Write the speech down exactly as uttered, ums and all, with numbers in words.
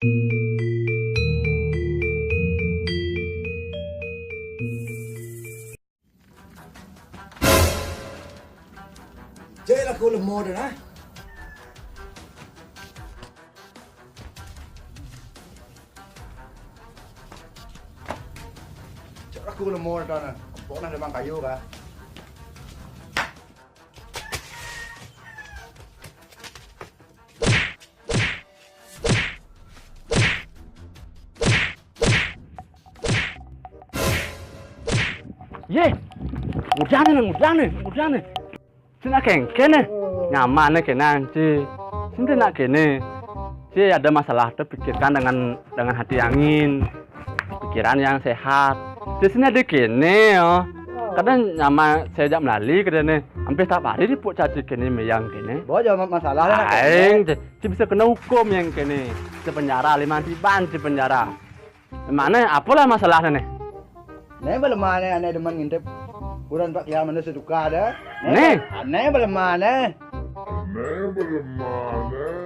Cek lah aku lemo dah nah. Cek aku lemo dah nah. Kok nah demang kayu kah? Ye, mudang ne, mudang ne, mudang ne. Sina kengken ne. Nyaman ne kenang ci. Sina nak kene. Ci ada masalah tu pikirkan dengan dengan hati angin. Pikiran yang sehat. Ci sina ada kene yo. Kadang nyaman saya jak melali kadang ne. Hampir setiap hari di puk caci kene meyang kene. Bawa jawab masalah lah nak kene. Aing ci, ci bisa kena hukum yang kene. Ci penjara lima tiban ci penjara. Mana apalah masalah ne? Ne balemah ne ane demen ngintip. Kurang pak kiamat mana seduka ada. Ne. Ne. Ane balemah ne. Ane balemah ne.